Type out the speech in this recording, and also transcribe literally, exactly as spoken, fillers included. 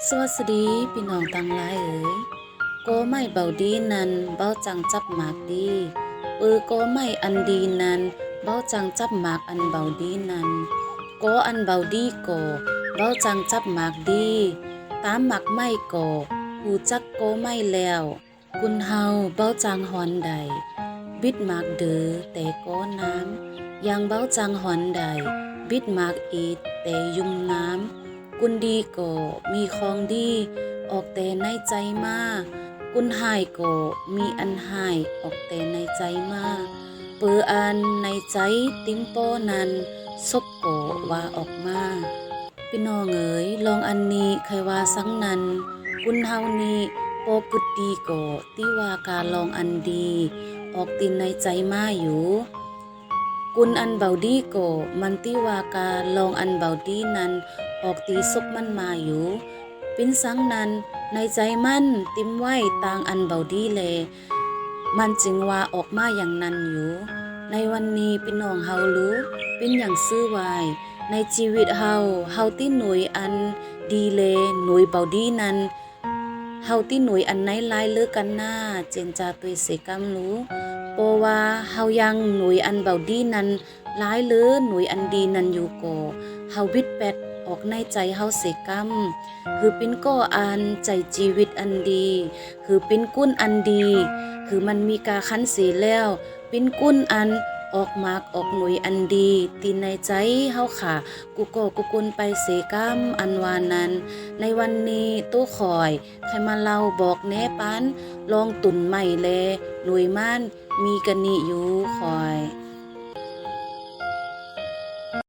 สวัสดี พี่น้องตังหลายเอ๋ย กอไม้เบาดีนั้น เบาจั่งจับหมากดี เป๋อกอไม้อันดีนั้น เบาจั่งจับหมากอันเบาดีนั้น กออันเบาดีก็ เบาจั่งจับหมากดี ต๋ามหมากไม้ก็ ฮู้จักกอไม้แล้ว กุนเฮาเบาจั่งหอนได้ บิดหมากเดอแต่กอน้ำ อย่างเบาจั่งหอนได้ บิดหมากอีดแต่ยุมน้ำ กุนดีก็มีของดี ออกแต่ในใจ๋มา กุนฮ้ายก็มีอันฮ้าย ออกแต่ในใจ๋มา เป๋ออันในใจ๋ติมปอนั้น สบก็ว่าออกมา พี่น้องเอ๋ย ลองอันนี้ใค่ว่าสังนั้น กุนเฮานี้ ปอกึ๊ดดีก็ ติว่ากาลองอันดี ออกตี้ในใจ๋มาอยู่ กุนอันเบาดีก็ มันติว่ากาลองอันเบาดีนั้น ออกตี้สบมันมาอยู่ ปิ้นสังนั้น ในใจ๋มันติมไว้ต่างอันเบาดีแล มันจึงว่าออกมาอย่างนั้นอยู่ ในวันนี้พี่น้องเฮาลู ปิ้นอย่างซื่อไว้ ในจีวิตเฮา เฮาติหน่วยอันดีแล หน่วยเบาดีนั้น เฮาติหน่วยอันไหนหลายเลือกั๋นนา เจนจาตวยเสกำลู เพราะว่าเฮายังหน่วยอันเบาดีนั้น หลายเลือหน่วยอันดีนั้นอยู่ก็ เฮาบิดแป๊ดออกในใจ๋เฮาเสกำ หื้อปิ้นกออันใจ๋จีวิตอันดี หื้อปิ้นกุนอันดี หื้อมันมีกาคันเสแล้ว ปิ้นกุนอันออกหมากออกหน่วยอันดี ตี้ในใจ๋เฮาค่ะ กู้กอกู้กุนไปเสกำ อันว่านั้น ในวันนี้โต๊ะข่อย ใค่มาเล่าบอกแนะปัน ลองต้นไม้แลหน่วยมัน มีกั๋นนี้อยู่ข่อย